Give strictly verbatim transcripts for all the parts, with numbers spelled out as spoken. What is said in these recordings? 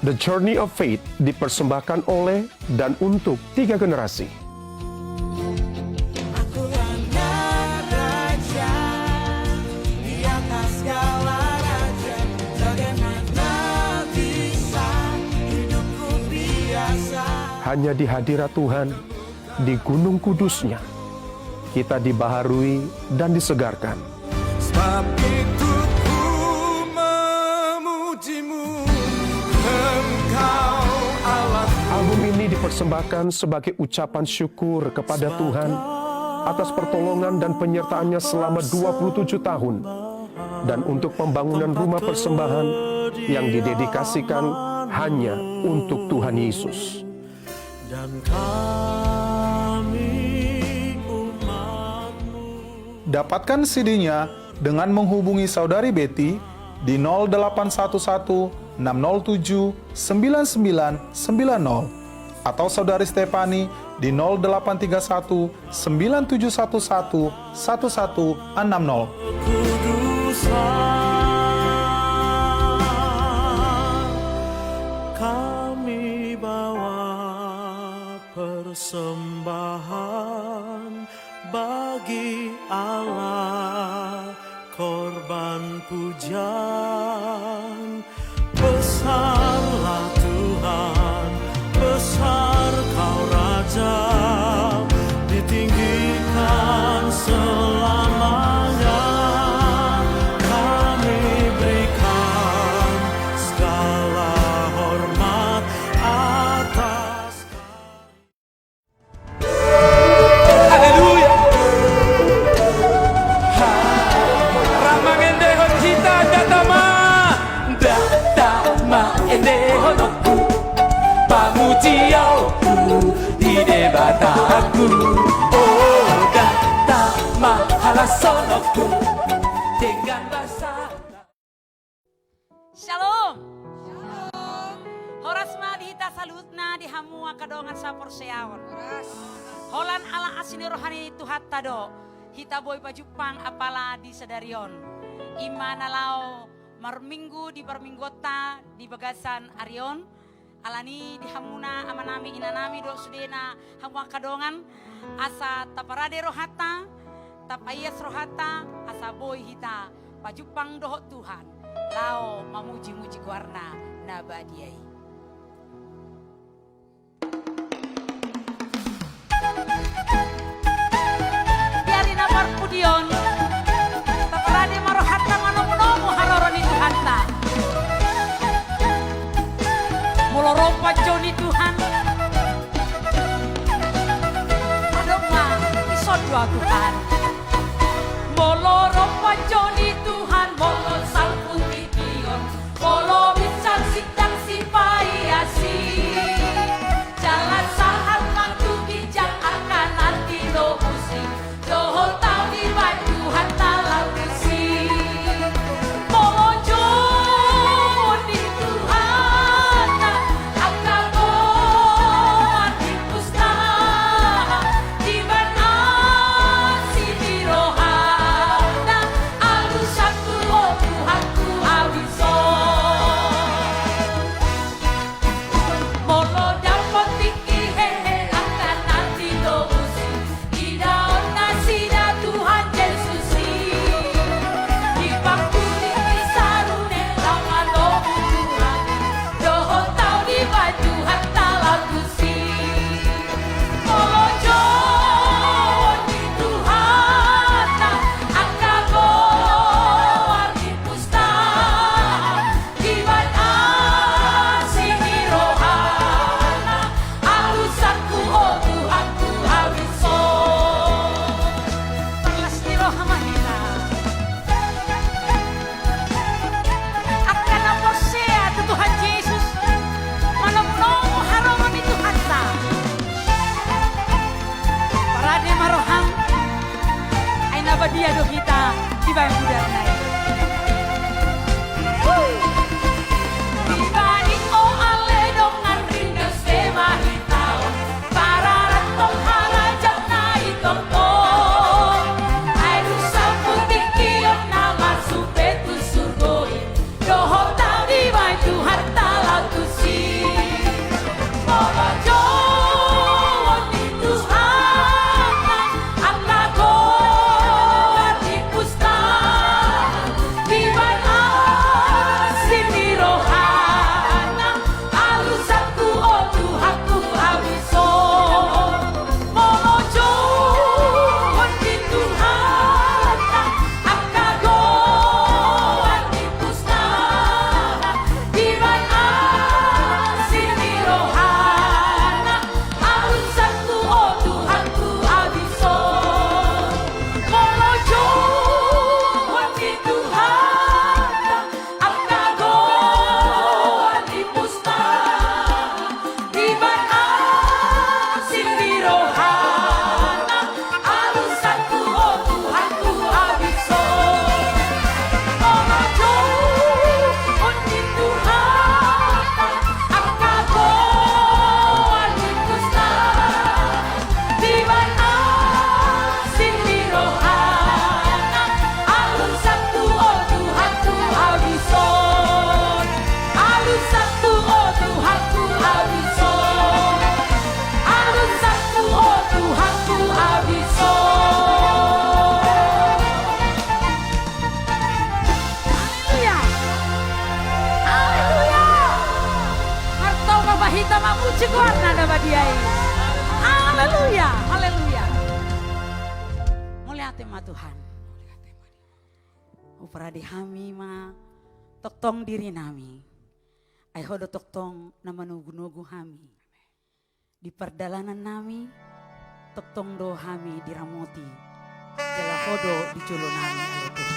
The Journey of Faith dipersembahkan oleh dan untuk tiga generasi. Hanya di hadirat Tuhan, di gunung kudus-Nya, kita dibaharui dan disegarkan. Sebab itu ku memuji-Mu, Engkau Allah. Album ini dipersembahkan sebagai ucapan syukur kepada Tuhan atas pertolongan dan penyertaan-Nya selama dua puluh tujuh tahun, dan untuk pembangunan rumah persembahan yang didedikasikan hanya untuk Tuhan Yesus. Dan kami umat-Mu. Dapatkan C D-nya dengan menghubungi Saudari Betty di nol delapan satu satu enam nol tujuh sembilan sembilan sembilan nol atau Saudari Stephanie di nol delapan tiga satu sembilan tujuh satu satu satu satu enam nol. Kami bawa persembahan bagi Allah, korban pujian. Besarlah Tuhan, besar Kau Raja, ditinggikan selamanya. Kami berikan segala hormat atas Haleluya. Ha. Rap mangendehon hita, Data ma. Data ma endehononku, pamujiaonku di Debataku. O, Data ma halashononku denggan basa. Shalom. Shalom. Horas ma di hita saluhutna, di hamu angka dongan saporseaon. Horas. Holan ala asi ni roha ni Tuhanta do hita boi pajumpang apala di sadari on. I ma na laho marminggu di parmingguonta di bagasan ari on. Alani di hamuna amanami, inanami dohot sudena, hamu angka dongan, asa taparade rohanta, tapaias rohanta, asa boi hita pajumpang dohot Tuhan laho mamujimuji goarna na badia i. Di ari na parpudi on, taparade ma rohanta manomunomu haroro ni Tuhanta. Molo ro panjou ni Tuhan, adong ma, dison do au Tuhan. Molo ro panjou ni Tuhan, molo salpu tingki on, molo binsar sintang sipaiasi, jala sahat ma tu ginjang angka na tinobusi, dohot au dibaen Tuhanta laho tusi. Molo jou ni Tuhanta angka goar ni pustaha, dibaen asi ni rohana, alusangku, o Tuhanku, au dison. Molo dapot tingki hehe angka na tinobusi, idaon nasida Tuhan Jesus i. Dipangkuling di sarune laho manomu Tuhan, dohot au dibaen Tuhanta laho tusi. Molo jou ni Tuhanta angka goar ni pustaha, dibaen asi ni rohana, alusangku, o Tuhanku, au dison. Parlas ni roha ma hita. Angka na porsea tu Tuhan Jesus, manomunomu haroro ni Tuhanta. Parade ma roham, ai na badia do hita dibaen pudarna i. Dibaen, o ale dongan, ringgos be ma hita on, pararathon harajaon na i tongtong. Ai dung salpu tingki on na marsumpit tu surgo i, dohot au dibaen Tuhanta laho tusi. Puji goarna na badia i. Haleluya, haleluya. Mauliate ma Tuhan. Huparade hami ma tongtong dirinami. Ai Ho do tongtong na manogunogu hami. Di pardalanan nami, tongtong do hami diramoti. Jala Ho do di jolo nami, ale Tuhan.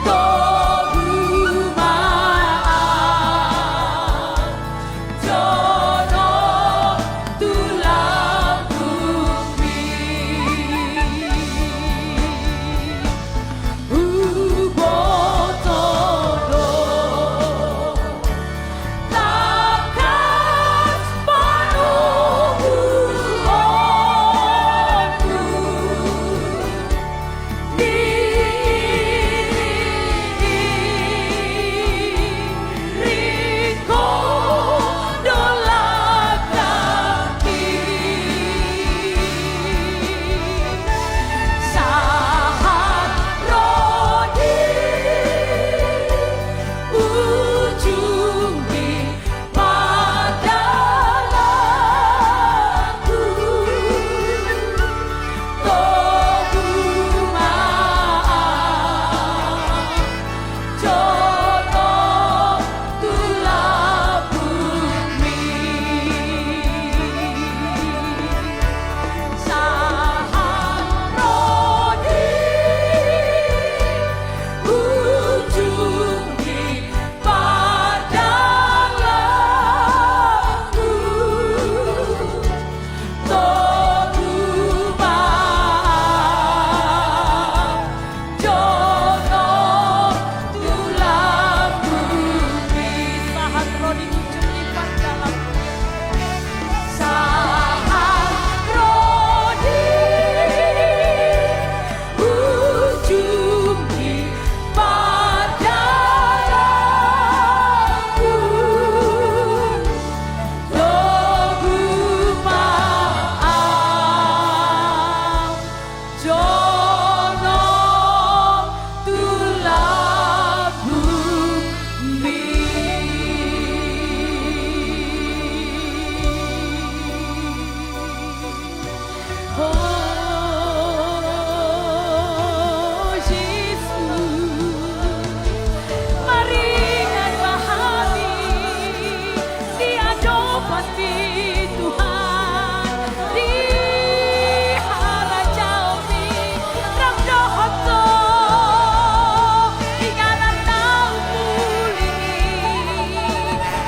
Togu ma au jolo tu lambungmi. Huboto do tangkas panungkuonku. Diiringi ho do langkangki. Sahat ro di ujung ni pardalanan. Togu ma au jolo tu lambungmi. Sahat ro di ujung ni pardalanan. Togu ma au jolo tu lambungmi. Sahat ro di ujung ni pardalanan. Sahat ro di ujung ni pardalanan. Togu ma au jolo tu lambungmi. O Jesus, maringan ma hami di adopanMi Tuhan, di harajaonMi. Ram dohot do inganan na ummuli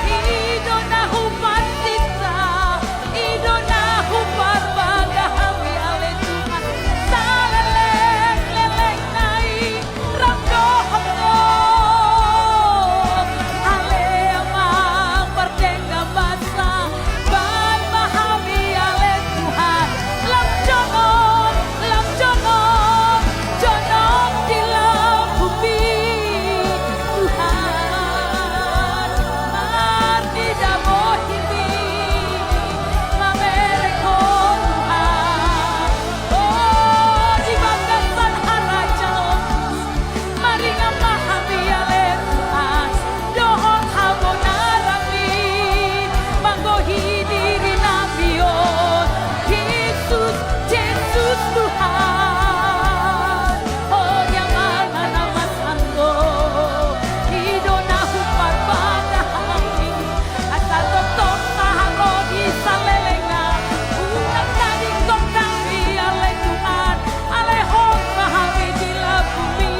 i, i do na hupansinta, i do na huparbaga hami ale Tuhan. Saleleng lelengna i ram dohot do ale Amang pardenggan basa. Baen ma hami ale Tuhan, lam jonok, lam jonok, jonok di lambungMi Tuhan. Marnida bohiMi mamereng Ho Tuhan. O di bagasan harajaonMu, maringan ma hami ale Tuhan dohot habonaranMi manggohi dirinami on. Jesus, Jesus Tuhan, o di Amang na masanggo, i do na huparbaga hami. Asa tongtong ma haroa di salelengna, unang na dingkot hami ale Tuhan, alehon ma hami di lambungMi.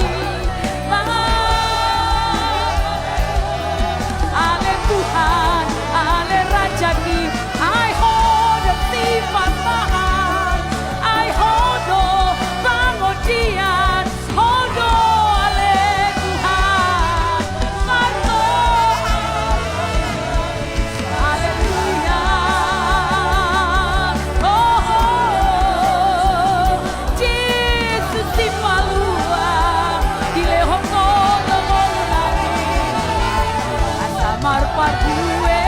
Ale Tuhan, ale Raja i, ai Ho do sipantahan, ai Ho do pangodian, Ho do ale Tuhan. Marto. Haleluya. O Jesus Sipalua, dilehon Ho do ngolunami asa marparbue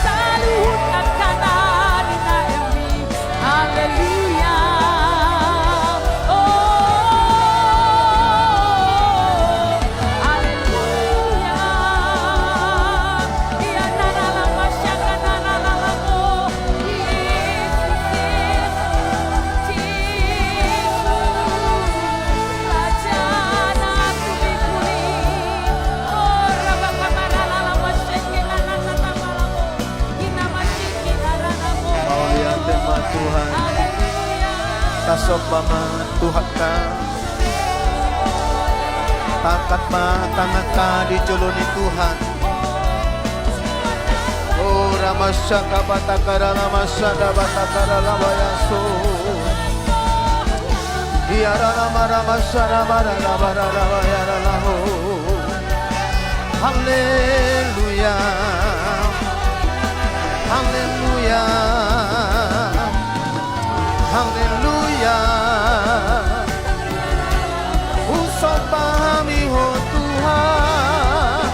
saluhut angka na ninaemMi. Haleluya. O, haleluya. Ia na na lam masiangka na na lam, o Yesus, Yesus, Yesus, Raja na puli-puli. O, rabaka marala lam masiangka na na lam. Mauliate ma Tuhan. Haleluya. Tasomba ma Tuhanta. Angkat ma tanganta di jolo ni Tuhan. O ramasaka batakara lamasada batakara labayaso. Iara lama ramasada barada barada bayara laho. Haleluya. Haleluya. Haleluya. Husomba hami Ho Tuhan.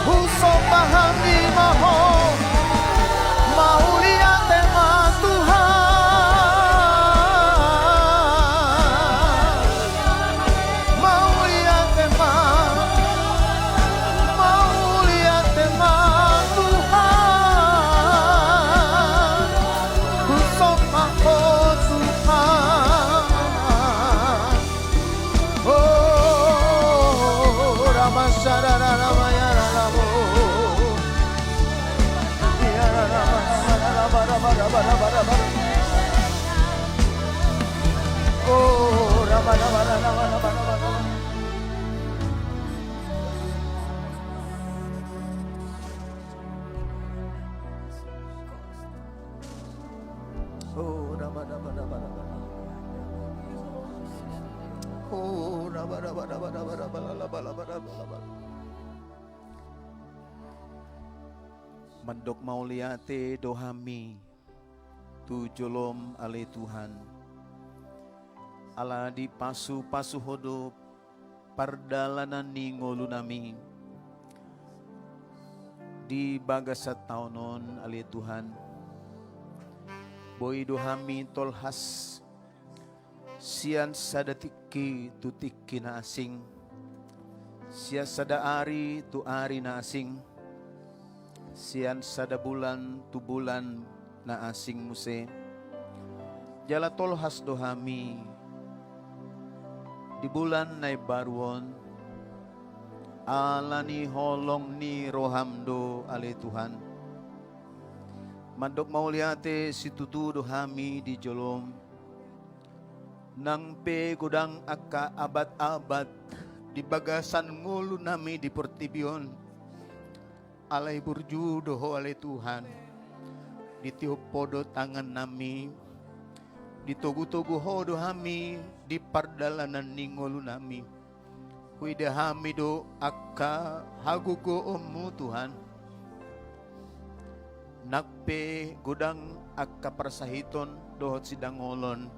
Husomba hami ma Ho. Mauliate ma Tuhan. Mauliate ma, mauliate ma Tuhan. Husomba Ho Tuhan. O ramasada ramayara lamo. Mandok mauliate do hami tu jolom ale Tuhan. Ala dipasupasu Ho do pardalanan ni ngolunami di bagasan taon on ale Tuhan. Boi do hami tolhas sian sada tingki tu tingki na asing, sian sada ari tu ari na asing, sian sada bulan tu bulan na asing muse. Jala tolhas do hami di bulan na imbaru on, ala ni holong ni roham do ale Tuhan. Mandok mauliate situtu do hami di jolom. Nang pe godang angka abat-abat di bagasan ngolunami di portibi on, alai burju do Ho ale Tuhan. Ditiop Ho do tangannami. Ditogu-togu Ho do hami di pardalanan ni ngolunami. Huida hami do angka hagogoonmu Tuhan. Nang pe godang angka parsahiton dohot sidangolon,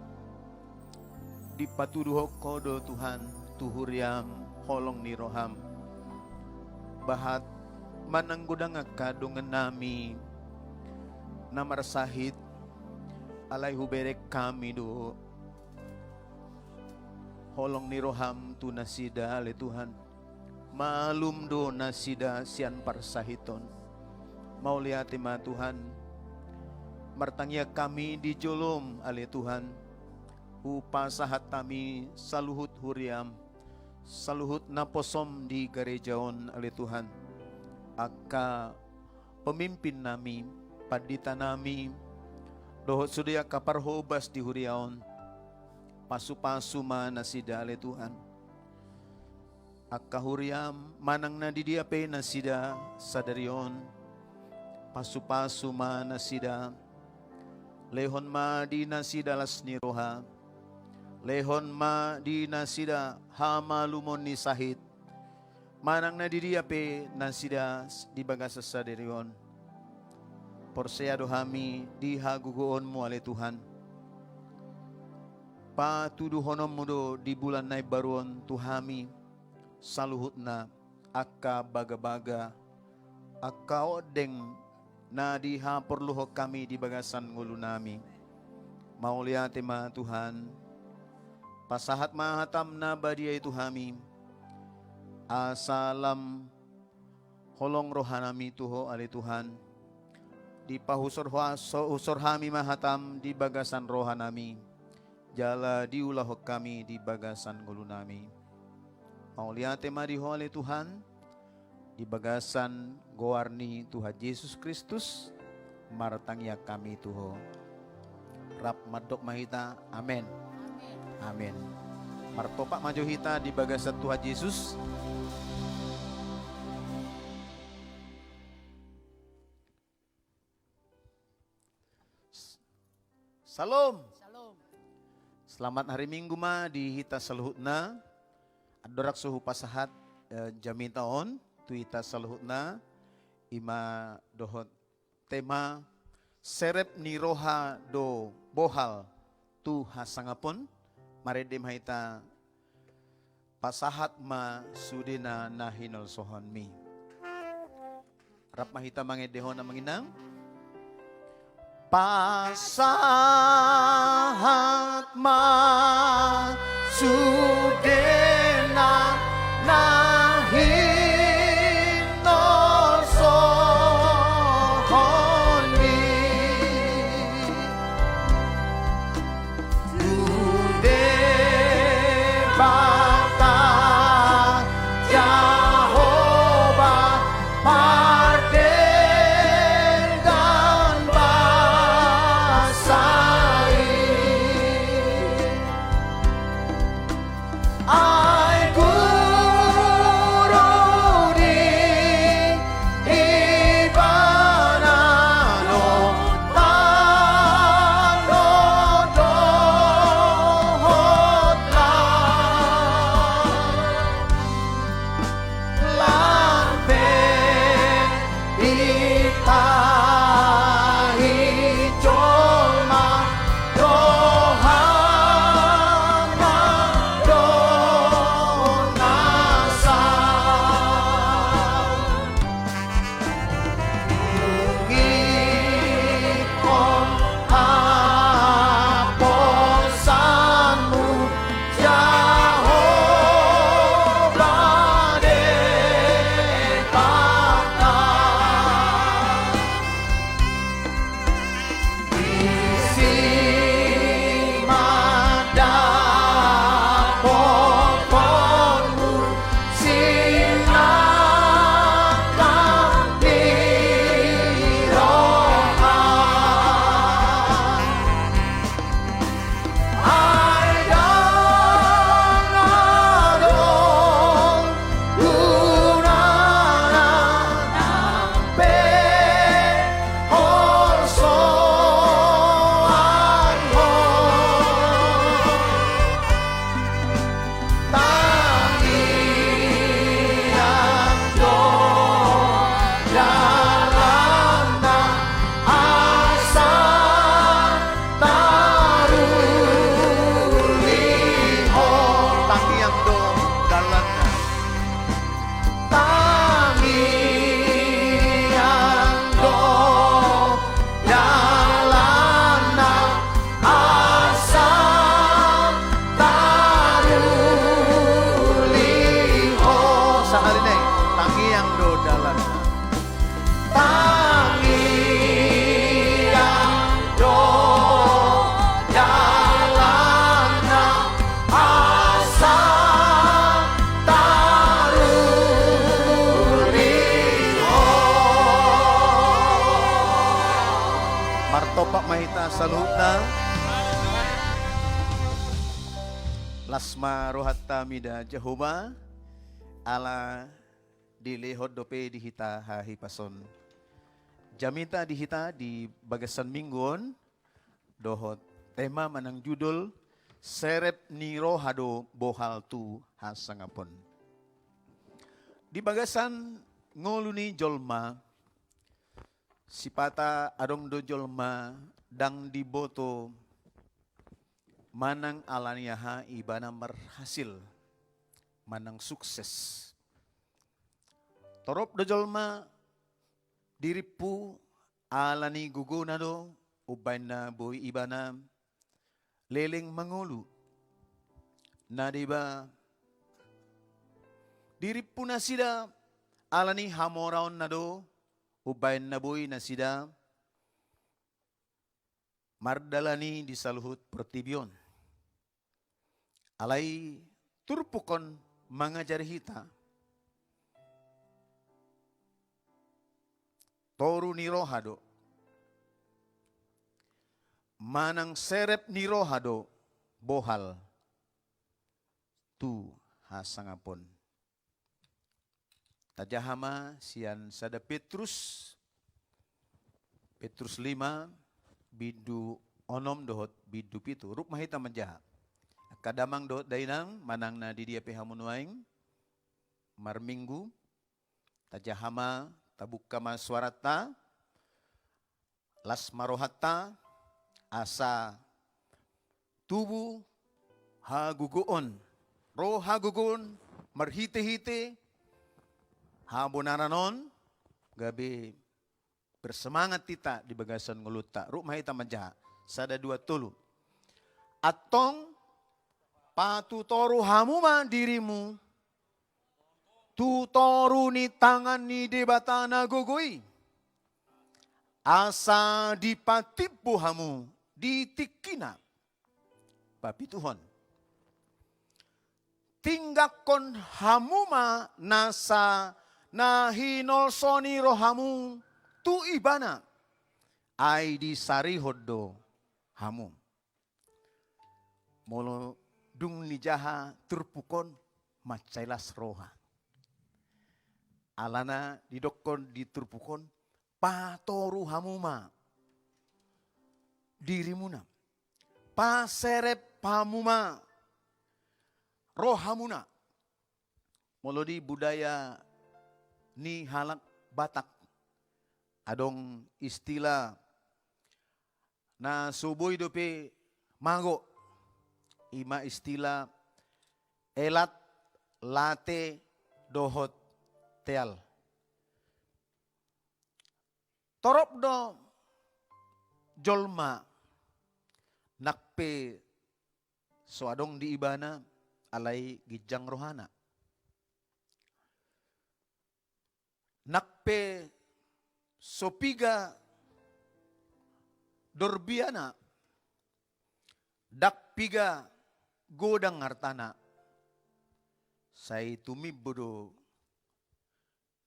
dipatuduhon Ho do Tuhan tu huriam holong ni roham. Bahat manang godang angka dongannami na marsahit, alai hubereng hami do holong ni roham tu nasida ale Tuhan. Malum do nasida sian parsahiton. Mauliate ma Tuhan. Martangiang hami di jolom ale Tuhan. Hupasahat hami saluhut huriam, saluhut naposom di gareja on ale Tuhan. Angka pemimpinnami, panditanami, dohot sude angka parhobas di huria on. Pasupasu ma nasida ale Tuhan. Angka huriam manang na di dia pe nasida sadari on. Pasupasu ma nasida. Lehon ma di nasida las ni roha. Lehon ma di nasida hamalumon ni sahit. Manang na di dia pe nasida di bagasan sadari on. Porsea do hami di hagogoonmu ale Tuhan. Patuduhononmu do di bulan na imbaru on tu hami saluhutna angka bagabaga, angka ondeng na dihaporluhon hami di bagasan ngolunami. Mauliate ma Tuhan. Pasahat ma hatam na badia i tu hami. Asa lam holong rohanami tu Ho ale Tuhan. Dipahusor ho-, so-, husor hami ma hatam di bagasan rohanami. Jala diulahon hami di bagasan ngolunami. Mauliate ma di Ho ale Tuhan. Di bagasan goar ni Tuhan Jesus Kristus, martangiang hami tu Ho. Rap mandok ma hita, amen. Amen. Amen. Martopak ma jo hita di bagasan Tuhan Jesus. Shalom. Shalom. Selamat hari Minggu ma di hita saluhutna. Andorang so hupasahat, eh, jamita on tu hita saluhutna, ima dohot tema serep ni roha do bohal tu hasangapon. Marende ma hita. Pasahat ma sudena na hinolsohonmi. Rap ma hita mangendehon, amang inang. Pasahat ma sudena na hinolsohonmi. Tu Debata Jahowa pardenggan basa i. Ai guru di Ibana do tano dohot lan. Lan pe ditahi jolma rohana do na sa. Dung ingkon haposanmu Jahowa Debata. Disi ma dapothonmu sinangkap ni roha. Ai ndang adong gunana nang pe holsoan ho. Tangiang do dalanna asa taruli ho. Tangiang do dalanna. Tangiang do dalanna asa taruli ho. Sahali nai, tangiang do dalanna. Tangiang do dalanna asa taruli ho. Martopak ma hita saluhutna. Las ma rohanta mida Jahowa, ala dilehon dope di hita hahipason. Jamita di hita di bagasan minggu on, dohot tema manang judul, serep ni roha do bohal tu hasangapon. Di bagasan ngolu ni jolma, sipata adong do jolma ndang diboto manang ala ni aha ibana marhasil, manang sukses. Torop do jolma dirimpu ala ni gogona do umbahen na boi ibana leleng mangolu. Na deba dirimpu nasida ala ni hamoraonna do umbahen na boi nasida mardalani di saluhut portibi on. Alai turpuk on mangajari hita toru ni roha do manang serep ni roha do bohal tu hasangapon. Tajaha ma sian sada Petrus, Petrus lima, bindu onom dohot bindu pitu. Rap ma hita manjaha. Angka damang dohot dainang, manang na di dia pe hamu nuaeng marminggu, tajaha ma, tabuka ma suaranta, las ma rohanta, asa tubu hagogoon, ro hagogoon marhitehite habonaran on, gabe bersemangat hita di bagasan ngolunta. Rap ma hita manjaha. Sada, dua, tolu. Antong patutoru hamu ma dirimu tu toru ni tangan ni Debata na gogo i, asa dipatimbo hamu di tingkina. Papituhon. Tinggangkon hamu ma nasa na hinolsoni rohamu tu Ibana, ai disarihon do hamu. Molo dung dijaha turpuk on, mansai las roha. Alana didokkon di turpuk on, patoru hamu ma dirimuna. Paserep hamu ma rohamuna. Molo di budaya ni halak Batak, adong istilah na so boi dope mago, i ma istilah elat, late, dohot teal. Torop do jolma nang pe so adong di ibana, alai ginjang rohana. Nang pe so piga dorbiana, ndang piga godang artana, sai tumimbo do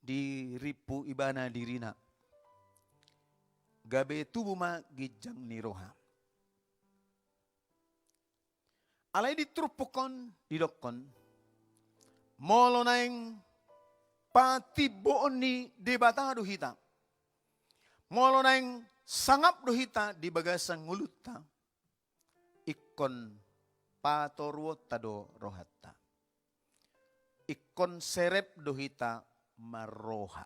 dirimpu ibana dirina. Gabe tubu ma ginjang ni roha. Alai di turpuk on didokkon, molo naeng patimboon ni Debata do hita, molo naeng sangap do hita di bagasan ngolunta, ingkon patoruonta do rohanta. Ingkon serep do hita marroha.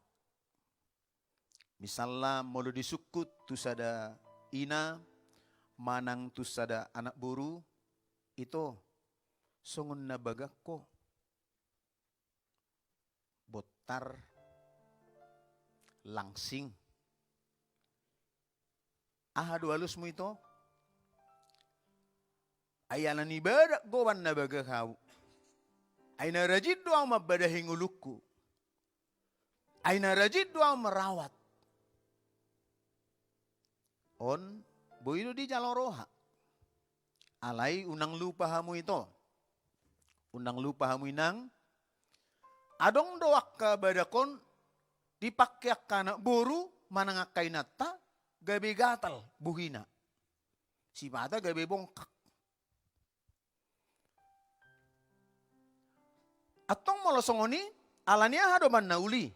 Misalna, molo disungkun tu sada ina manang tu sada anak boru, ito, songon na bagak ho, bontar, langsing. Aha do alusmu, ito? Ai ala ni badak goban na bagak ahu. Ai na rajin do ahu mambadahi ngolungku. Ai na rajin do ahu marawat. On boi do dijalo roha. Alai unang lupa hamu, ito. Unang lupa hamu, inang. Adong do angka badak on dipangke angka anak boru manang angka inanta, gabe gatal bohina. Sipata gabe bongkak. Antong molo songon i, ala ni aha do umbahen na uli?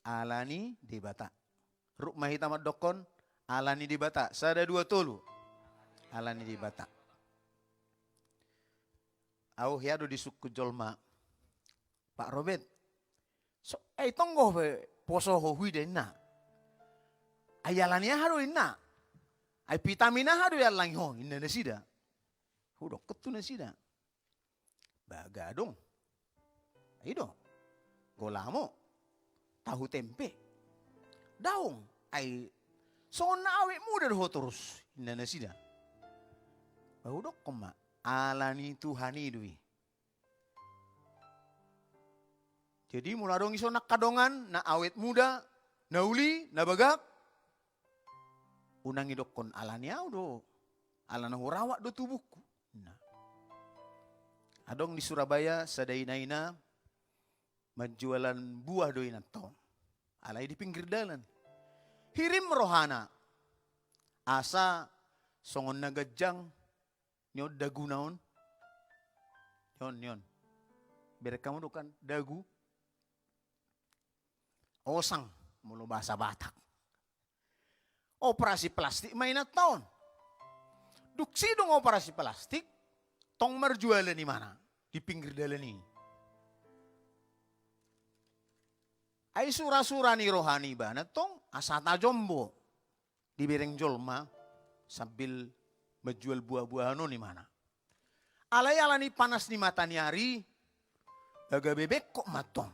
Ala ni Debata. Rap ma hita mandokkon, ala ni Debata. Sada, dua, tolu. Ala ni Debata. Ahu hea do disungkun jolma, Pak Robert, so, ai tong ho pe poso ho huida, inna. Ai ala ni aha do, inna? Ai vitamin aha do iallang ho, inna nasida. Hudokkon tu nasida, ba gadong, i do, golamo, tahu tempe, daong, ai songon na awet muda do ho torus, inna nasida. Ba hudokkon ma, ala ni Tuhan i do i. Jadi molo adong ison angka dongan na awet muda, na uli, na bagak, unang idokkon ala ni ahu do, ala na hurawat do tubungku. Nah. Adong di Surabaya sada ina-ina, manjualan buah do inanta on. Alai di pinggir dalan. Hirim rohana. Asa songon na ganjang ni on daguna on. Ni on, ni on. Bereng hamu do kan dagu, osang, molo bahasa Batak. Operasi plastik ma inanta on. Dung sidung operasi plastik, tong marjualan imana di pinggir dalan i. Ai sura-sura ni roha ni ibana tong asa tajombo dibereng jolma sambil menjual buah-buahan on imana. Alai ala ni panas ni mata ni ari, gabe bengkok ma tong.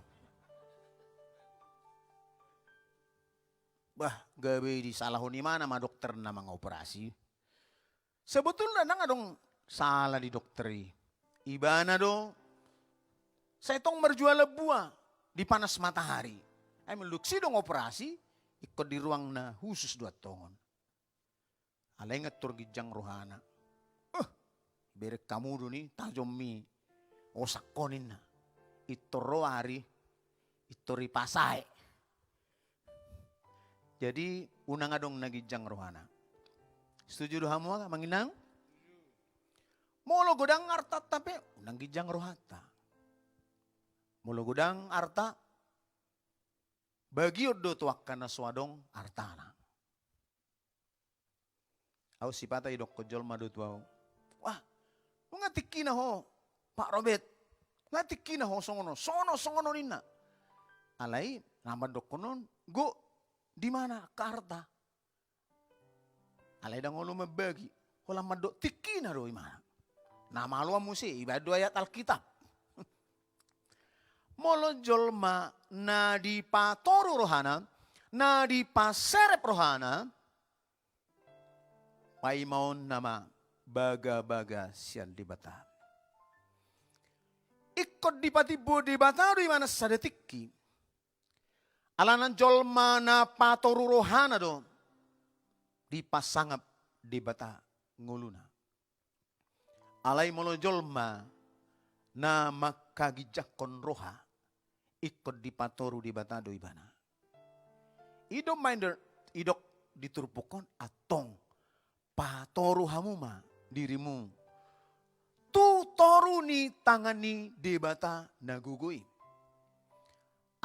Bah, gabe disalahon imana ma dokter na mangoperasi. Sebetulna ndang adong sala di dokter i. Ibana do sai tong marjualan buah di panas matahari. Ai molo dung sidung operasi, ingkon di ruang na khusus do antong on. Alai nga tor ginjang rohana. Uh, bereng hamu do ni tajom i osang on ninna. Intor ro ari, intor i pasae. Jadi unang adong na ginjang rohana. Setuju do hamu amang inang? Molo godang artanta pe unang ginjang rohanta. Molo godang arta, bagion do tu angka na so adong artana. Au sipata didokkon jolma do tu au, wah, nunga tingkina ho Pak Robert, nunga tingkina ho songon on songon on songon on ninna. Alai na mandokkonon, go di mana angka arta? Alai ndang olo mambagi, holan mandok tingkina do imana. Na maloan muse, ibaen do ayat Alkitab. Molo jolma na dipatoru rohana, na dipaserep rohana, paimaonna ma bagabaga sian Debata. Ingkon dipatimbo Debata do imana sada tingki. Alana jolma na patoru rohana do dipasangap Debata ngoluna. Alai molo jolma na mangkaginjangkon roha, ingkon dipatoru Debata do ibana. I do ma inda didok di turpuk on, antong patoru hamu ma dirimu tu toru ni tangan ni Debata na gogo i.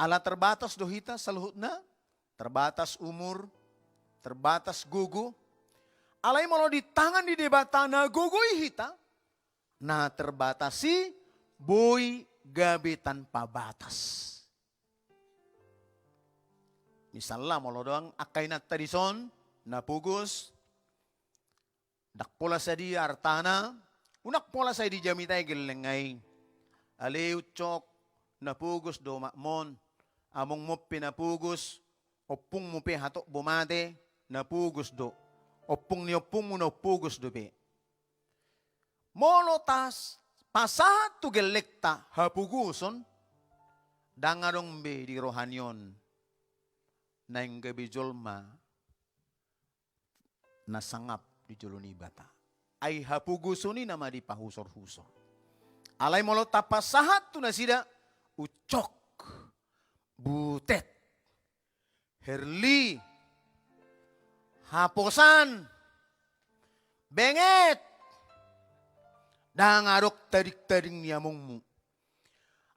Ala terbatas do hita saluhutna, terbatas umur, terbatas gogo. Alai molo di tangan ni Debata na gogo i hita, na terbatas i boi gabe tanpa batas. Misalna molo doang angka inanta dison na pogos, ndang pola sadia artana, unang pola sai dijamita i gellengna i. Ale ucok, na pogos do omakmon, amongmon pe na pogos, ompungmu pe hatop bo mate, na pogos do. Ompung ni ompungmu na umpogos dope. Molo tas pasahat tu gellengta hapogoson, ndang adong be di roha ni on naeng gabe jolma na sangap di jolo ni Debata. Ai hapogoson i nama dipahusorhusor. Alai molo tapasahat tu nasida, ucok, butet, herli, haposan, benget, ndang adong tadingtading ni amongmu.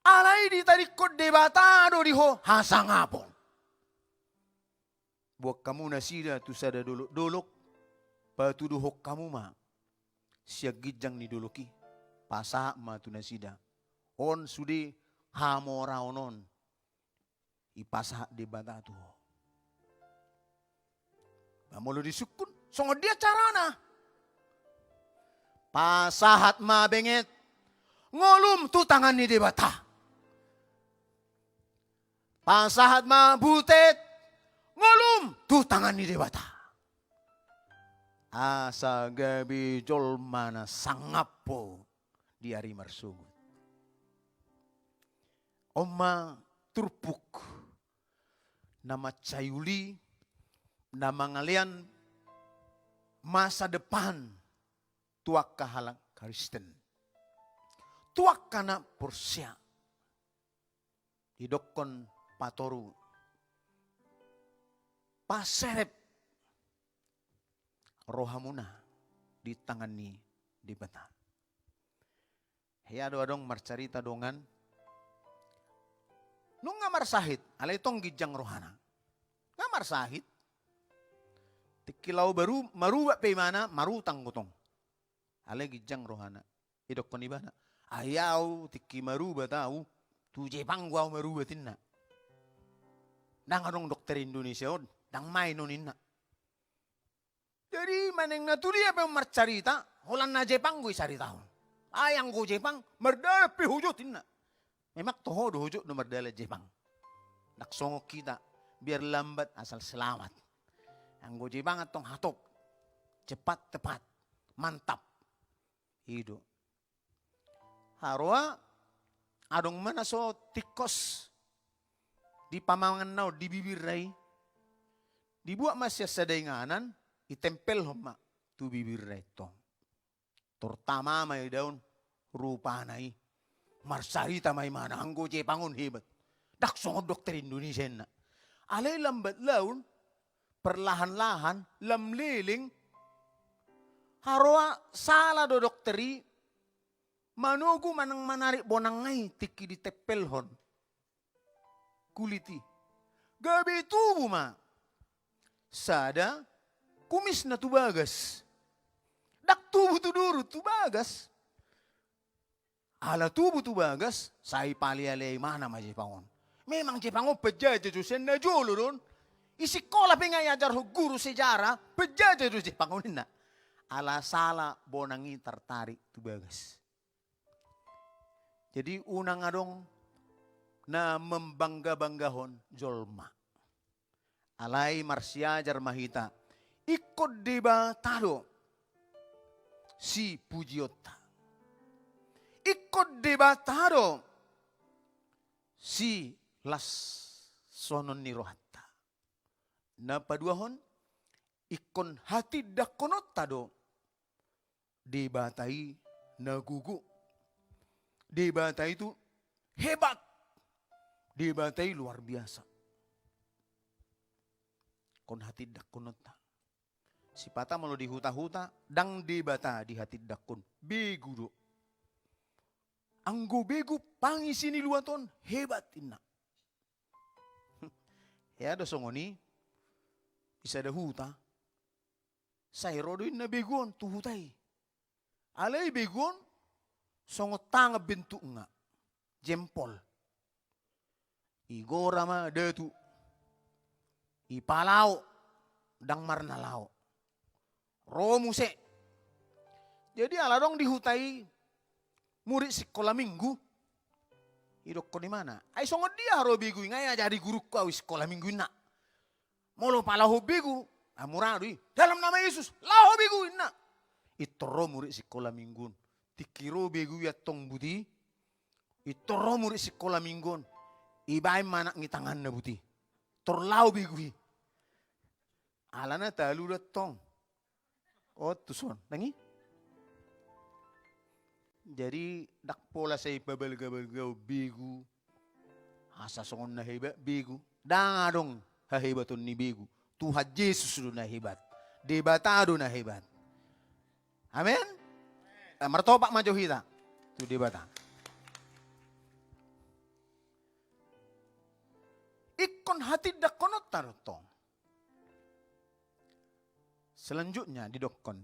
Alai ditadingkon Debata do di ho hasangapon. Boan hamu nasida tu sada dolokdolok, patuduhon hamu ma sian ginjang ni dolok i, pasahat ma tu nasida. On sude hamoraon on dipasahat Debata tu ho. Ba molo disungkun, songon dia carana? Pasahat ma benget, ngolum tu tangan ni Debata. Pasahat ma butet, ngolum tu tangan ni Debata. Asa gabe jolma na sangap ho di ari marsogot. On ma turpuk na mansai uli, na mangalean masa depan tu angka halak Kristen, tu angka na porsea. Didokkon patoru, paserep rohamuna di tangan ni Debata. Hea do adong marcarita dongan, Nunga marsahit, alai tong ginjang rohana. Nga marsahit. Tingki laho baru, marubat pe ibana, marutang do tong. Alai ginjang rohana. Idokkon ibana, ai au tingki marubat au, tu Jepang do au marubat inna. Ndang adong dokter Indonesia on, ndang main on inna. Jadi manang na tu dia pe marcarita, holan na Jepang do isaritahon. Ai anggo Jepang, mardalan pe hujut inna. Memang toho do hujut do mardalan Jepang. Ndang songon hita, biar lambat asal selamat. Anggo Jepang antong hatop, cepat, tepat, mantap. I do. Haroa, adong ma na so tingkos di pamanganna on di bibirna i. Dibuat ma sian sada inganan, ditempelhon ma tu bibirna i tong. Tor tama ma i daon rupana i. Marsarita ma ibana, anggo Jepang on hebat. Ndang songon dokter Indonesia inna. Alai lambat laun, perlahan-lahan, lam leleng, haroa sala do dokter i, manogu manang manarik bonangna i tingki ditempelhon kulit i. Gabe tubu ma sada kumisna tu bagas. Ndang tubu tu durut, tu bagas. Ala tubu tu bagas, sai palealeai ibana ma Jepang on. Memang Jepang on penjajah do sian na jolo do on. I sikola pe nga iajarhon guru sejarah, penjajah do Jepang on inna. Ala sala bonang i tartarik tu bagas. Jadi unang adong na membangga-banggahon jolma. Alai marsiajar ma hita. Ingkon Debata do sipujionta. Ingkon Debata do silashonon ni rohanta. Na paduahon, ingkon hatindangkononta do Debata i na gogo. Debata i tu hebat. Debata i luar biasa. Ingkon hatindangkononta. Sipata molo di huta-huta, ndang Debata dihatindangkon. Begu do. Anggo begu pangisi ni luat on, hebat inna. Hea do songon i, di sada huta, sai ro do inna begu on tu huta i. Alai begu on songon tangan bentukna, jempol. Igora ma datu, ipalao, ndang marnalao. Ro muse. Jadi ala adong di huta i murid sikola minggu. Idokkon ibana, ai songon dia haroa begu i? Nga iajari gurungku au sikola minggu inna. Molo palahon begu, ah, mura do i. Dalam nama Yesus, laho begu inna. Intor ro murid sikola minggu on. Tingki ro begu i antong buti. Intor ro murid sikola minggu on. Ibaen ma anak ni tanganna buti. Tor laho begu i. Alana talu do antong. O, tuson, nang i. Jadi ndang pola sai pabalga-balga begu. Asa songon na hebat begu. Ndang adong hahebaton ni begu. Tuhan Jesus do na hebat. Debata do na hebat. Amen. Eh, martopak ma jo hita tu Debata. Ingkon hatindangkononta do tong. Selanjutnya didokkon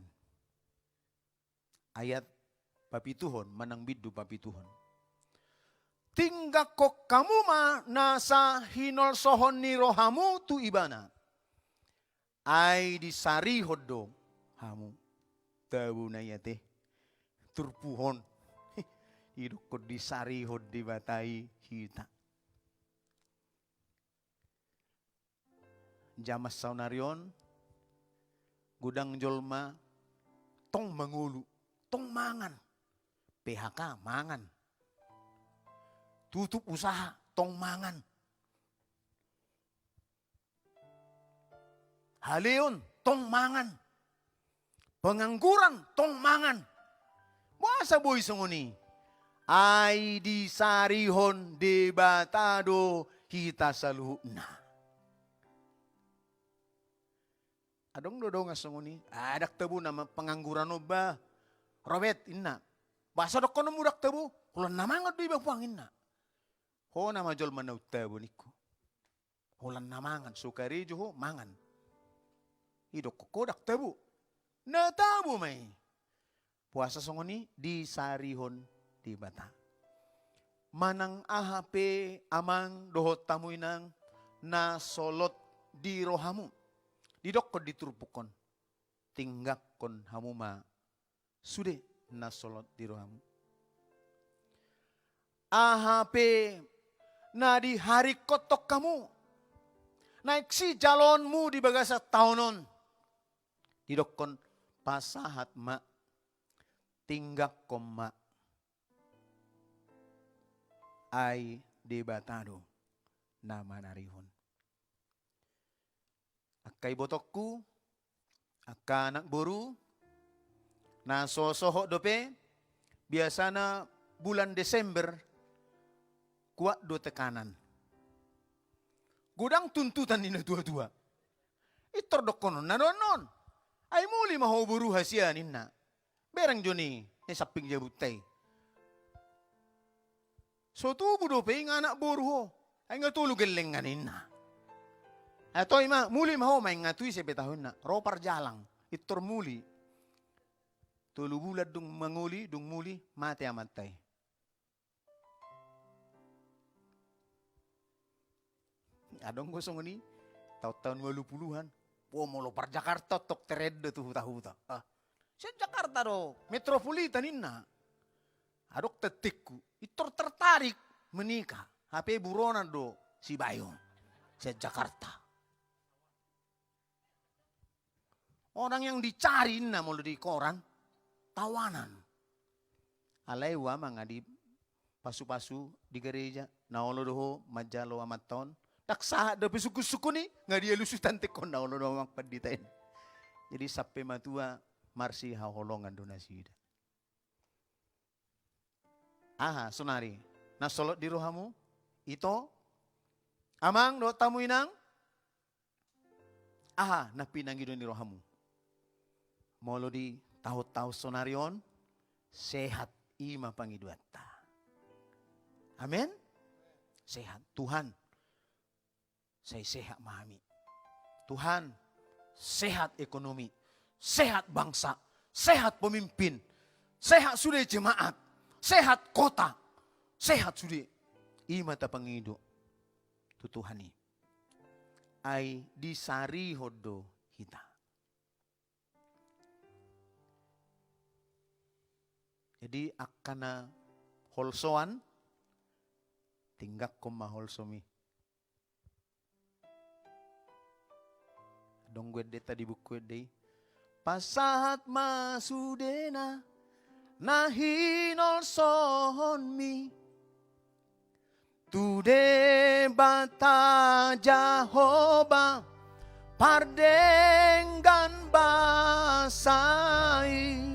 ayat papituhon manang bindu papituhon. Tinggangkon hamu ma nasa hinolsohon ni rohamu tu Ibana. Ai disarihon do hamu. Tabo na i ate. Turpuhon. Idokkon disarihon Debata i hita. Jaman saonari on, godang jolma tong mangolu, tong mangan. P H K mangan. Tutup usaha, tong mangan. Haleon, tong mangan. Pengangguran, tong mangan. Boasa boi songon i? Ai disarihon Debata do hita saluhutna. Adong do dongan songon i. Ah, ndang tabo nama pengangguran on ba. Robert, inna. Boasa dohononmu ndang tabo? Holan na mangan do iba puang, inna. Ho nama jolma na untabo ningku. Holan na mangan, so karejo ho mangan. Idokkon ho ndang tabo. Na tabo ma i. Puasa songon i disarihon Debata. Manang aha pe amang dohot hamu inang na solot di rohamu. Didokkon di turpuk on. Tinggangkon hamu ma sude na solot di rohamu. Aha pe na diharingkothon hamu, naeng sijaloonmu di bagasan taon on. Didokkon pasahat ma, tinggangkon ma. Ai Debata do na manarihon. Angka ibotongku, angka anak boru, na so sohot dope, biasana bulan Desember, kuat do tekanan. Godang tuntutan ni na tua-tua. Intor dokkon on, na non-non. Ai muli ma ho boru hasian ninna. Bereng jo ni, ni samping jabunta i. So tubu dope inganak boru ho. Ai nga tolu gellengan ninna. Atau ima, muli ma ho, ma inga tu ise pe tahu inna. Ro parjalang. Intor muli. Tolu bulan dung mangoli, dung muli, mate amanta i. Adong do songon i, taon-taon walu puluhan. Wo, molo par Jakarta, tok terendo tu huta-huta. Ah. Sian Jakarta do, metropolitan inna. Adong tanteku, intor tertarik menikah. Hape buronan do si Bayu. Sian Jakarta. Orang yang dicari inna molo di koran, tawanan. Alai ua ma nga dipasu-pasu di gareja, na olo do ho manjalo amanta on. Ndang sahat dope sungkun-sungkun i, nga dialusi tanteku on na olo do amang pandita i. Jadi sampe matua marsihaholongan do nasida. Aha, sonari. Na solot di rohamu? Ito? Amang, dohot hamu inang? Aha, na pinangido ni rohamu? Molo di tahun-tahun sonari on, sehat i ma pangidoanta. Amen? Sehat. Tuhan, sai sehat ma hami. Tuhan, sehat ekonomi, sehat bangsa, sehat pemimpin, sehat sude jemaat, sehat kota, sehat sude. I ma tapangido tu Tuhan i. Ai disarihon do hita. Jadi angka na holsoan, tinggangkon ma holsomi. Adong do endenta di buku ende i. Pasahat ma sudena na hinolsohonmi tu Debata Jahowa pardenggan basa i.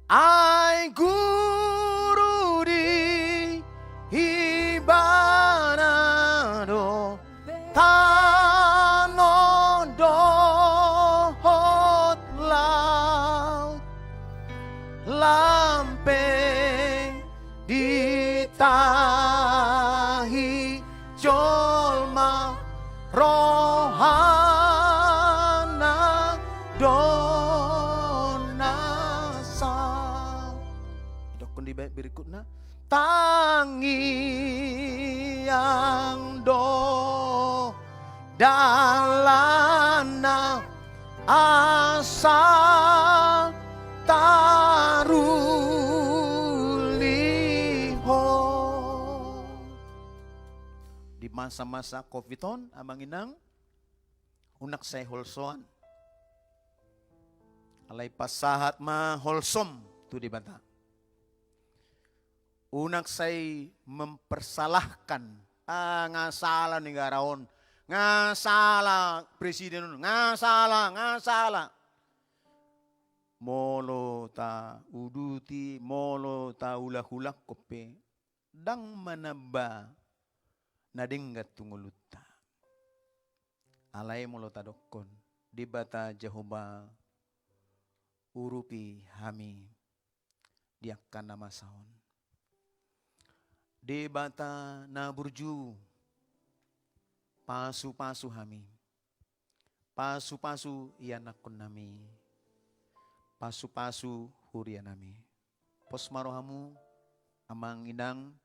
Ai guru di Ibana do tano dohot laut, lam pe ditahi jolma rohana do na sah. Didokkon di bait berikutna, tangiang do dalanna asa tarulihon. Di masa-masa covid on, amang inang, unang sai holsoan. Alai pasahat ma holsom tu Debata. Unang sai mempersalahkan. Ah, nga sala negara on. Nga sala presiden on. Nga sala, nga sala. Molo tauduti, molo taulak-ulakhon pe, ndang manamba na denggan tu ngolunta. Alai molo tadokkon, Debata Jahowa urupi hami di angka na masa on. Debata na burju, pasu-pasu hami. Pasu-pasu ianakkonnami. Pasu-pasu hurianami. Pos ma rohamu, amang inang,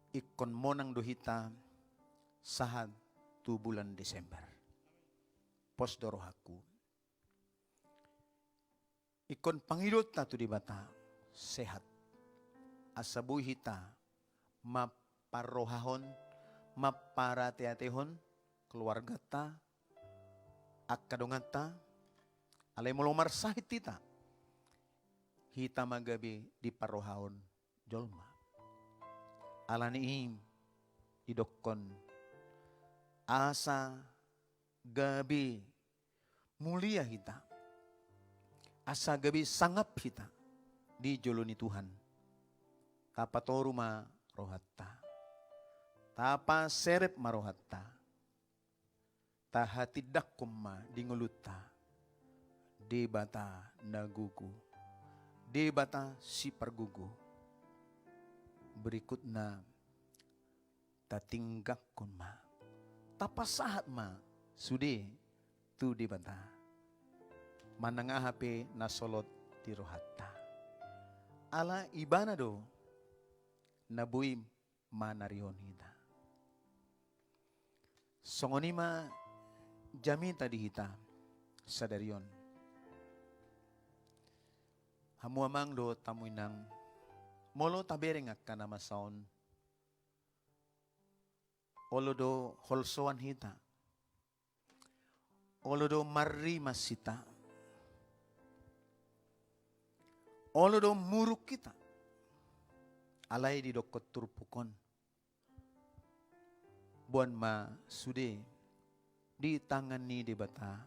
ingkon monang do hita sahat tu bulan Desember. Pos do rohangku. Ingkon pangidoonta tu Debata sehat. Asa boi hita mamparrohahon, mamparateatehon keluarganta, angka donganta, alai molo marsahit hita, hita ma gabe diparrohahon jolma. Alani i didokkon, asa gabe mulia hita, asa gabe sangap hita di jolo ni Tuhan. Tapatoru ma rohanta. Tapaserep ma rohanta. Tahatindangkon ma di ngolunta Debata na gogo, Debata sipargogo. Berikutna, tatinggangkon ma, tapasahat ma sude tu Debata manang aha pe na solot di rohanta. Ala Ibana do na boi manarihon hita. Songon i ma jamita di hita sadari on. Hamu amang dohot hamu inang, molo tabereng angka na masa on, olo do holsoan hita. Olo do marrimas hita. Olo do muruk hita. Alai didokkon turpuk on, boan ma sude di tangan ni Debata.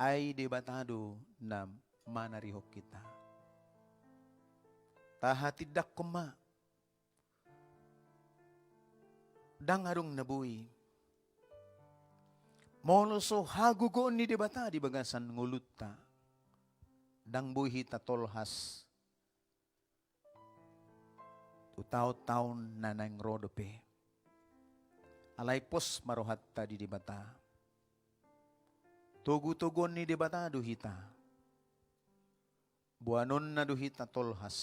Ai Debata do na manarihon hita. Tahatindangkon ma. Ndang adong na boi. Molo so hagogoon ni Debata di bagasan ngolunta, ndang boi hita tolhas tu taon-taon na naeng ro dope. Alai pos ma rohanta di Debata. Togu-toguon ni Debata do hita. Boanonna do hita tolhas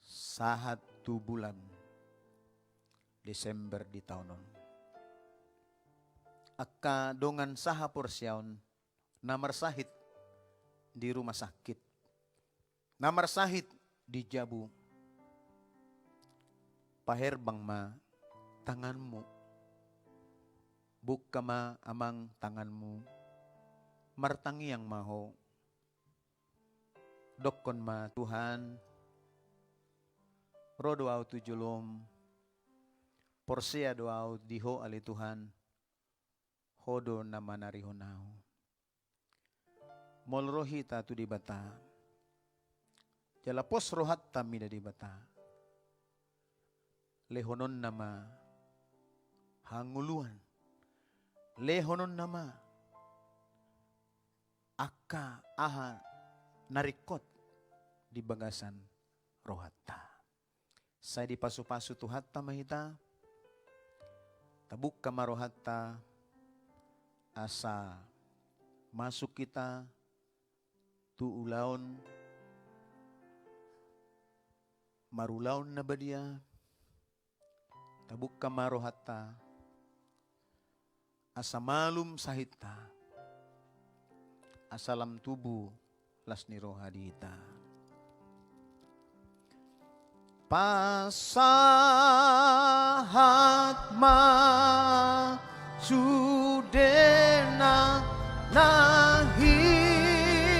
sahat tu bulan Desember di taon on. Angka dongan sahaporseaon na marsahit di rumah sakit, na marsahit di jabu, paherbang ma tanganmu. Buka ma, amang, tanganmu. Martangiang ma ho. Dokkon ma, Tuhan, ro do ahu tu jolom, porsea do ahu di Ho ale Tuhan, Ho do na manarihon ahu. Molo ro hita tu Debata, jala pos rohanta mida Debata, lehononna ma hangoluan, lehononna ma angka aha na ringkot di bagasan rohanta. Sai dipasu-pasu Tuhanta ma hita, tabuka ma rohanta, asa masuk hita tu ulaon, marulaon na badia, tabuka ma rohanta, asa malum sahitta, asa lam tubu las ni roha di hita. Pasahat ma sude na, na hinosohon.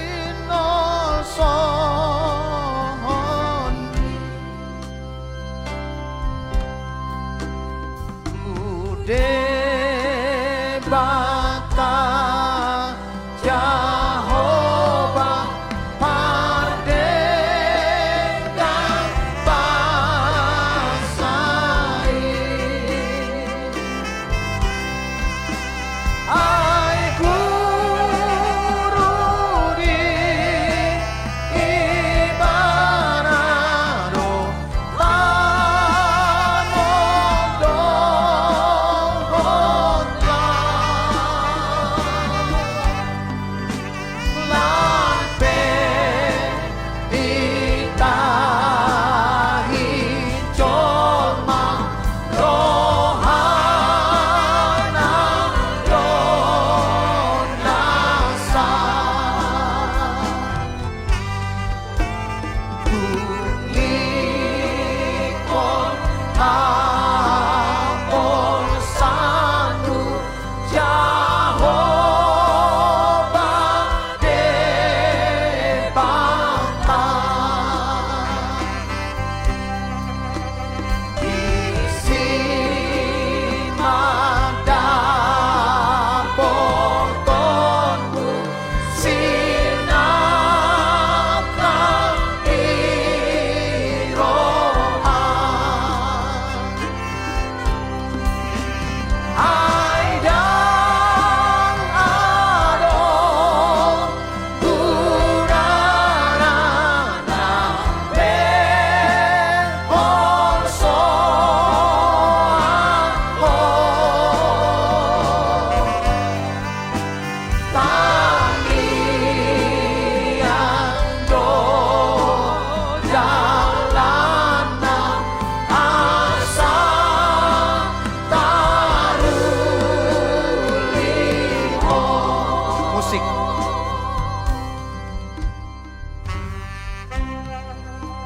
Tu Debata Jahowa pardenggan basa i. Ai Guru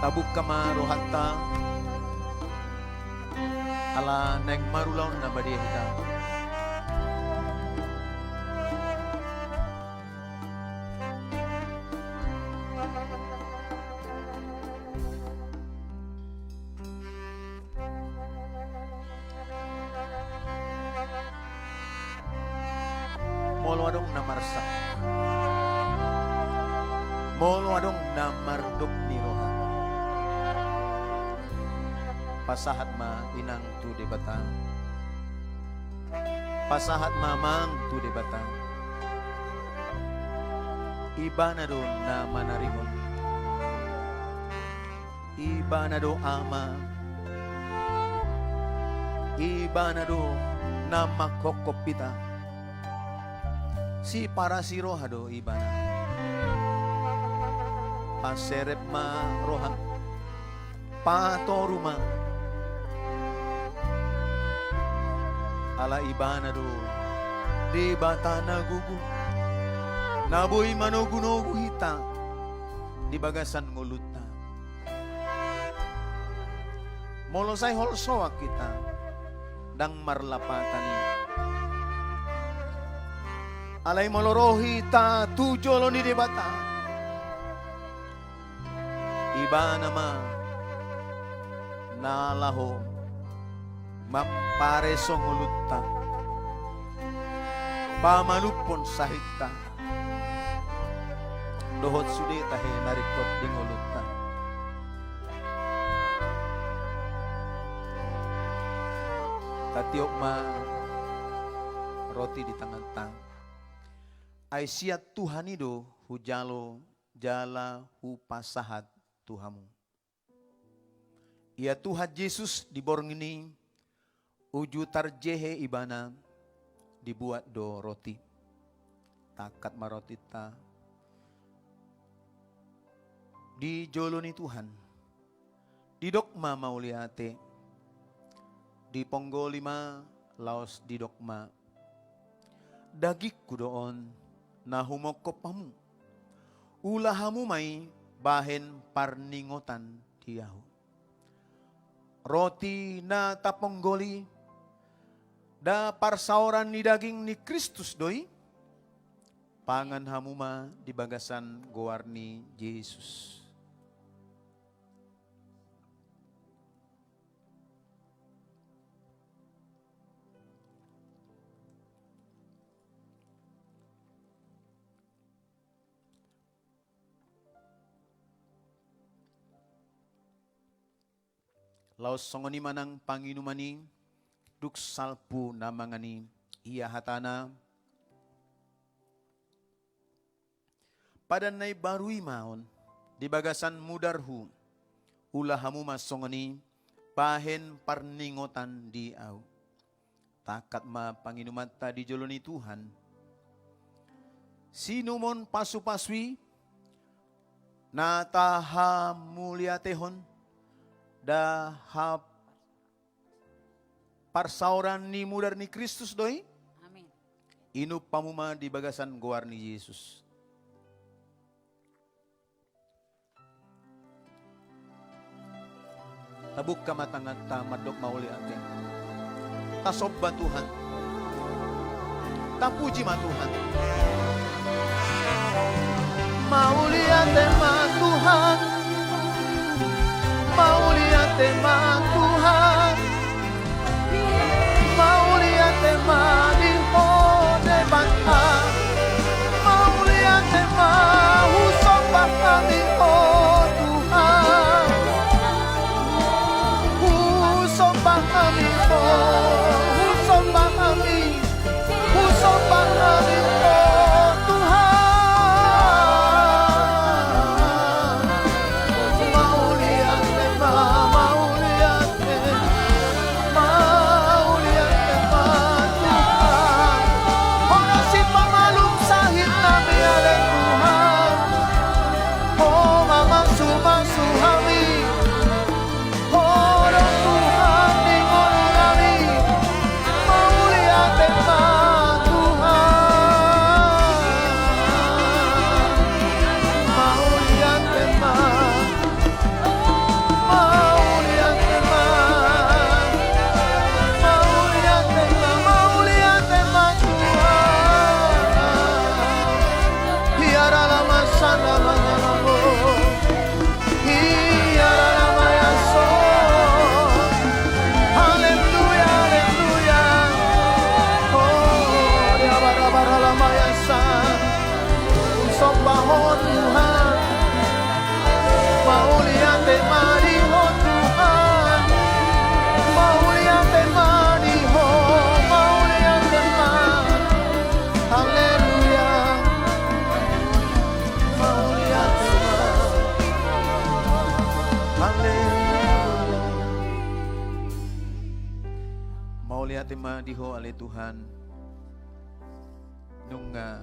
Tabungka ma rohanta, ala naeng marulaon na badia hita. Molo adong na marsak, molo adong na mardok ni roha, pasahat ma inang tu Debata, pasahat ma amang tu Debata. Ibana do na manarihon. Ibana do Ama, Ibana do na manghophop hita. Siparasi roha do Ibana. Paserep ma roham, patoru ma. Ala Ibana do Debata na gogo, na boi manogunogu hita di bagasan ngolunta. Molo sai holsoan hita, ndang marlapatan i. Alai molo ro hita tu jolo ni Debata, Ibana ma na laho mampareso ngolunta, pamalumhon sahitanta dohot sude tahe na ringkot di ngolunta. Tatiop ma roti di tanganta. Ai sian Tuhan i do hujalo jala hupasahat tu hamu. Ia Tuhan Jesus di borngin i, uju tarjehe Ibana, dibuat do roti. Tangkas ma rotinta di jolo ni Tuhan, didok ma mauliate, diponggoli ma laos didok ma: Dagingku do on na humongkop hamu. Ula hamu ma i bahen parningotan di ahu. Roti na taponggoli, nda parsaoran ni daging ni Kristus do i? Pangan hamu ma di bagasan goar ni Jesus. Laos songon i ma nang panginuman i, dung salpu na mangan i, ia hatana: Padan na imbaru i ma on di bagasan mudarhu, ula hamu ma songon i bahen parningotan di ahu. Tangkas ma panginumanta di jolo ni Tuhan. Siinumon pasupasu i na tahamuliatehon, nda hap- parsaoran ni mudar ni Kristus do i? Amin. Inum hamu ma di bagasan goar ni Jesus. Tabungka ma tanganta mandok mauliate. Tasomba Tuhan. Tapuji ma Tuhan. Mauliate ma Tuhan. Mauliate ma Tuhan. Mauliate ma di Ho Debata. Mauliate ma, husomba hami Ho Tuhan. Husomba hami Ho, husomba hami. Husomba hami Ho Tuhan. Mauliate ma, mauliate Mauliate ma di Ho ale Tuhan, nunga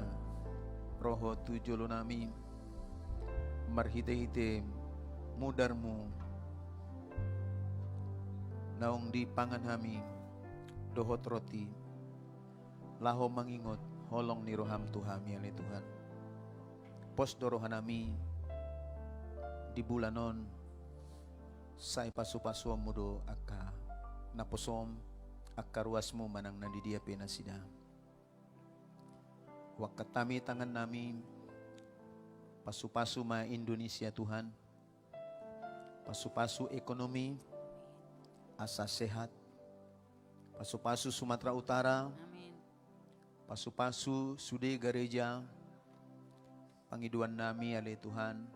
ro Ho tu jolo nami marhite-hite mudar-Mu naung dipangan hami dohot roti, laho mangingot holong ni roham tu hami ale Tuhan. Pos do rohanami di bulan on, sai pasu-pasuonmu do angka naposom, angka ruasmu manang na di dia pe nasida. Huangkat hami tangannami, pasu-pasu ma Indonesia Tuhan, pasu-pasu ekonomi, asa sehat, pasu-pasu Sumatera Utara, amin, pasu-pasu sude gareja, pangidoannami ale Tuhan,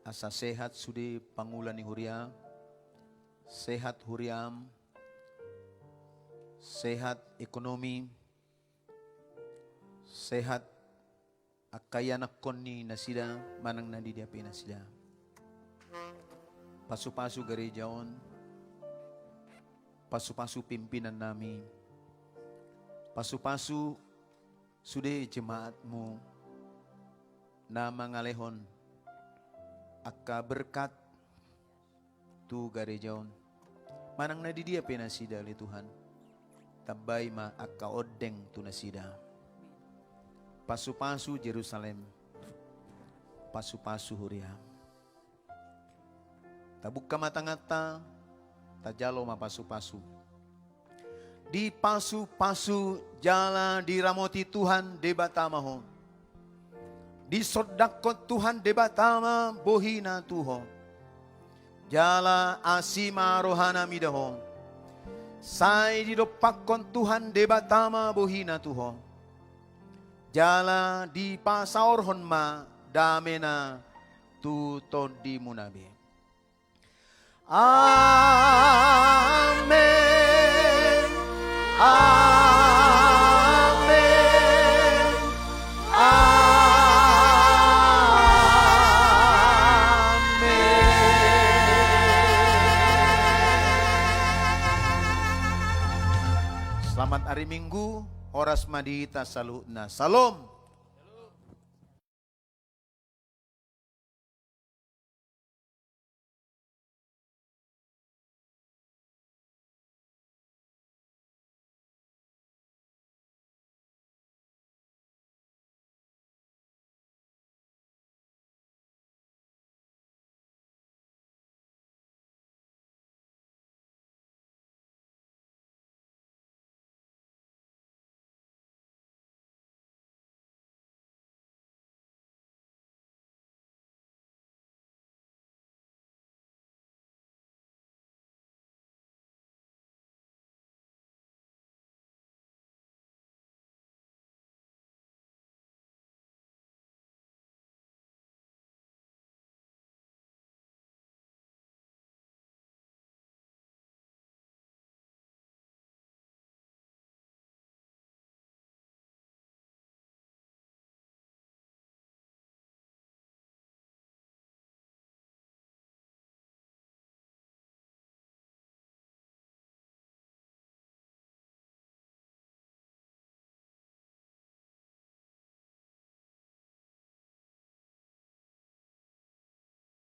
asa sehat sude pangula ni huria, sehat huriam, sehat ekonomi, sehat angka ianakkon ni nasida manang na di dia pe nasida. Pasu-pasu gareja on, pasu-pasu pimpinannami, pasu-pasu sude jemaatmu na mangalehon angka berkat tu gareja on. Manang na di dia pe nasida ale Tuhan, tambai ma angka ondeng tu nasida. Pasu-pasu Jerusalem, pasu-pasu huriam. Tabuka ma tanganta, tajalo ma pasu-pasu. Dipasu-pasu jala diramoti Tuhan Debata ma ho. Disondangkon Tuhan Debata ma bohina tu ho. Jala asi ma rohana mida ho. Sai didompakkon Tuhan Debata ma bohina tu ho. Jala dipasaorhon ma damena tu tondimuna be. Amen. Amen. Amen. Selamat hari Minggu, horas ma di hita saluhutna. Salom.